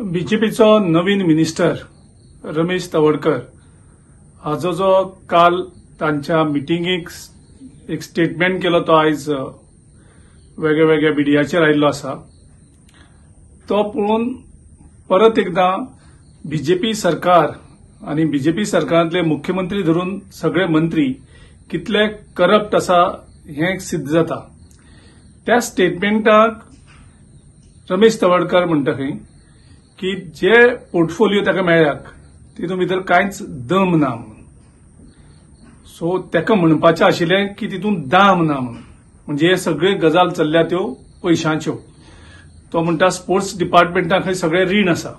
बीजेपीचो नवीन मिनिस्टर रमेश तवडकर हाजो जो काल तांच्या मिटिंगेक एक स्टेटमेंट केलो तो आयज वेगळ्या वेगळ्या मिडियाचेर आयिल्लो आसा. तो पळोवन परत एकदां बीजेपी सरकार आनी बीजेपी सरकारांतले मुख्यमंत्री धरून सगळे मंत्री कितले करप्ट आसा हें सिद्ध जाता. त्या स्टेटमेंटाक रमेश तवडकर म्हणटा खंय की जे पोर्टफोलिओ ताका मेळ्ळ्याक तितून भितर कांयच दम ना म्हणून. सो ताका म्हणपाचें आशिल्लें की तितून दाम ना म्हणून, म्हणजे हे सगळे गजाल चल्ल्या त्यो पयशांच्यो. तो म्हणटा स्पोर्ट्स डिपार्टमेंटा खंय सगळे रीण आसा.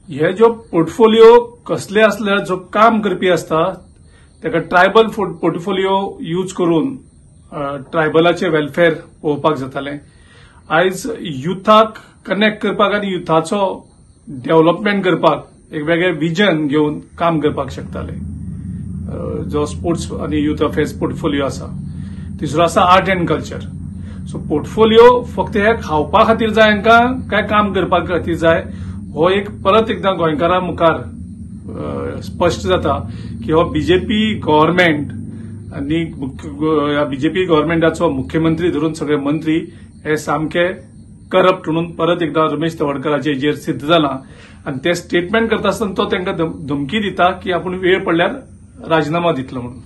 हे जो पोर्टफोलिओ कसले आसल्यार जो काम करपी आसता ताका ट्रायबल पोर्टफोलिओ यूज करून ट्रायबलाचे वेलफेअर पळोवपाक जातालें. आयज युथाक कनेक्ट करपाक आनी युथाचो डेव्हलपमेंट करपाक एक वेगळें विजन घेवन काम करपाक शकताले. जो स्पोर्ट्स आनी युथ अफेर्स पोर्टफोलिओ आसा. तिसरो आसा art and culture. So portfolio फक्त हे खावपा खातीर जाय हांकां काय काम करपा खातीर जाय हो एक परत एकदां गोंयकारां मुखार स्पश्ट जाता की हो बीजेपी गव्हर्मेंट आनी बीजेपी गव्हर्मेंटाचो मुख्यमंत्री धरून सगळे मंत्री हे सामके करप्ट म्हणून परत एकदां रमेश तवडकराचे हेजेर सिद्ध जालां. आनी ते स्टेटमेंट करता आसतना तो तांकां धमकी दिता की आपूण वेळ पडल्यार राजिनामा दितलो म्हणून.